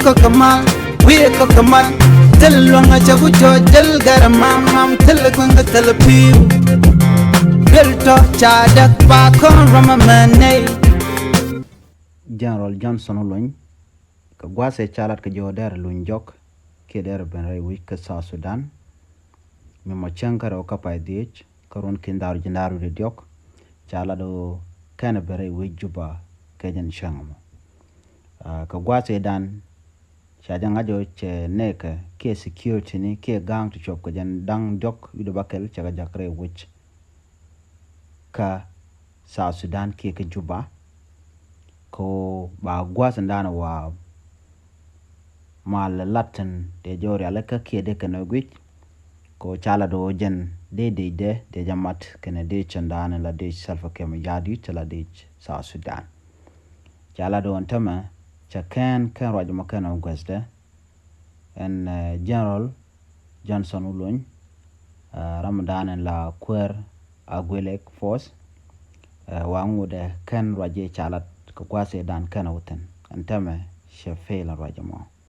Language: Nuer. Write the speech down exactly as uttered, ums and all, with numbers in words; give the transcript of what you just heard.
Kɔk kɛ mal, wi̱i̱ kɔk kɛ mal. Thil luäŋ a cɛ ku cɔ jäl gɛr mam mam, thil kueŋ kɛ thil pi̱i̱u. Duel tɔ ca däk ba kɔn rɔm a mɛ nɛy. General Johnson Olony, kɛ gua̱a̱th ɛ ca lat kɛ jɔw derɛ luny jɔk kiɛ derɛ ben rɛy wi̱c kä South Sudan. Mi mɔ cäŋ kä rɛw kä pay dhiec kä ruɔ̱n ki̱n dharu ji̱ dharu di diɔk, ca lat ɣöö kɛnɛ ben rɛy wi̱c Juba kɛ jɛn cäŋ mɔ. Ah, kɛ gua̱a̱th ɛ dan ca jɛ ŋa̱c ɣöö cɛ nɛɛkɛ kiɛ security ni kiɛ ga̱a̱ŋ ti cuɔp kɛ jɛn da̱ŋ diɔk wi̱cdɛ bäkɛl cɛ kɛ jak rɛy wi̱c kä South Sudan kiɛ kä Juba. Ko ba gua̱a̱th in dan wa mal latin dee jɔw rialikä kiɛ dee kɛn guic. Ko ca lat ɣöö jɛn dee dee dee dee jɛ mat kɛnɛ dee cɛn dan la dee Salva Kiir Mayardit la dee South Sudan. Ca lat ɣöö ɛn tämɛ cɛ kɛn kɛn ruac mɔ kɛn ɔ guɛthdɛ. Ɛn, eh, General Johnson Olony, eh, ram dan ɛn la kuäär Agwelek Force, eh, wa ŋuudɛ kɛn ruac jɛ ca lat kɛ gua̱a̱th ɛ dan kɛn ɔ wä thi̱n. Ɛn tämɛ cɛ fail ruac mɔ.